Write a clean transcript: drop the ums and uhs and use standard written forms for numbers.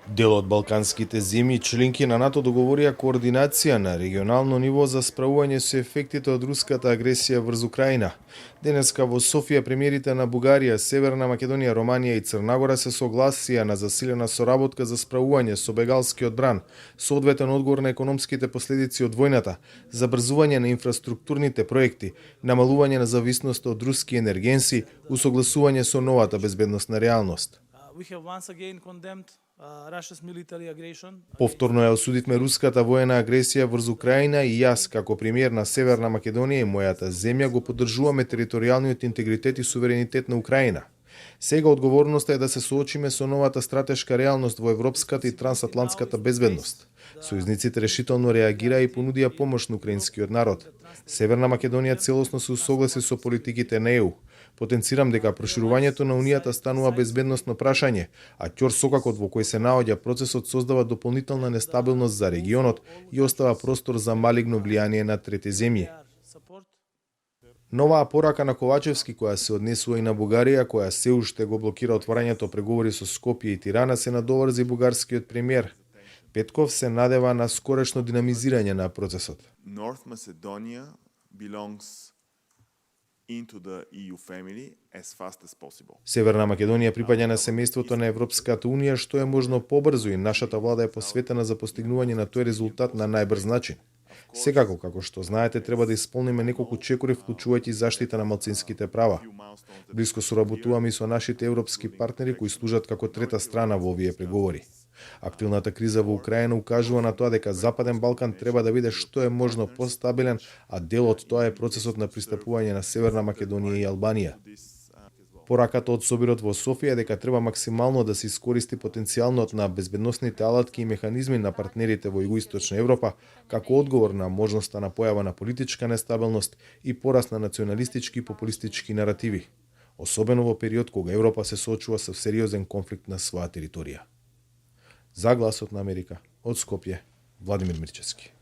Дел од балканските земји членки на НАТО договорија координација на регионално ниво за справување со ефектите од руската агресија врз Украина. Денеска во Софија премиерите на Бугарија, Северна Македонија, Романија и Црна Гора се согласија на засилена соработка за справување со бегалскиот бран, соодветен одговор на економските последици од војната, забрзување на инфраструктурните проекти, намалување на зависноста од руски енергенси, усогласување со новата безбедносна реалност. Повторно ја осудивме руската воена агресија врз Украина и јас, како премиер на Северна Македонија и мојата земја, го поддржуваме територијалниот интегритет и суверенитет на Украина. Сега одговорноста е да се соочиме со новата стратешка реалност во европската и трансатлантската безбедност. Сојузниците решително реагираа и понудија помош на украинскиот народ. Северна Македонија целосно се усогласи со политиките на ЕУ. Потенцирам дека проширувањето на Унијата станува безбедносно прашање, а ќорсокакот во кој се наоѓа процесот создава дополнителна нестабилност за регионот и остава простор за малигно влијание на трети земји. Новаа порака на Ковачевски, која се однесува и на Бугарија, која се уште го блокира отворањето преговори со Скопје и Тирана, се надоврзи бугарскиот премиер. Петков се надева на скорешно динамизирање на процесот. North Macedonia belongs into the EU family as fast as possible. Северна Македонија припаѓа на семејството на Европската унија што е можно побрзо и нашата влада е посветена за постигнување на тој резултат на најбрз начин. Секако, како што знаете, треба да исполниме неколку чекори, вклучувајќи заштита на малцинските права. Блиско соработуваме и со нашите европски партнери кои служат како трета страна во овие преговори. Актуелната криза во Украина укажува на тоа дека Западен Балкан треба да биде што е можно постабилен, а дел од тоа е процесот на пристапување на Северна Македонија и Албанија. Пораката од Собирот во Софија е дека треба максимално да се искористи потенцијалот на безбедносните алатки и механизми на партнерите во Југоисточна Европа како одговор на можноста на појава на политичка нестабилност и пораст на националистички и популистички наративи, особено во период кога Европа се соочува со сериозен конфликт на своја територија. За Гласот на Америка, од Скопје, Владимир Мирчевски.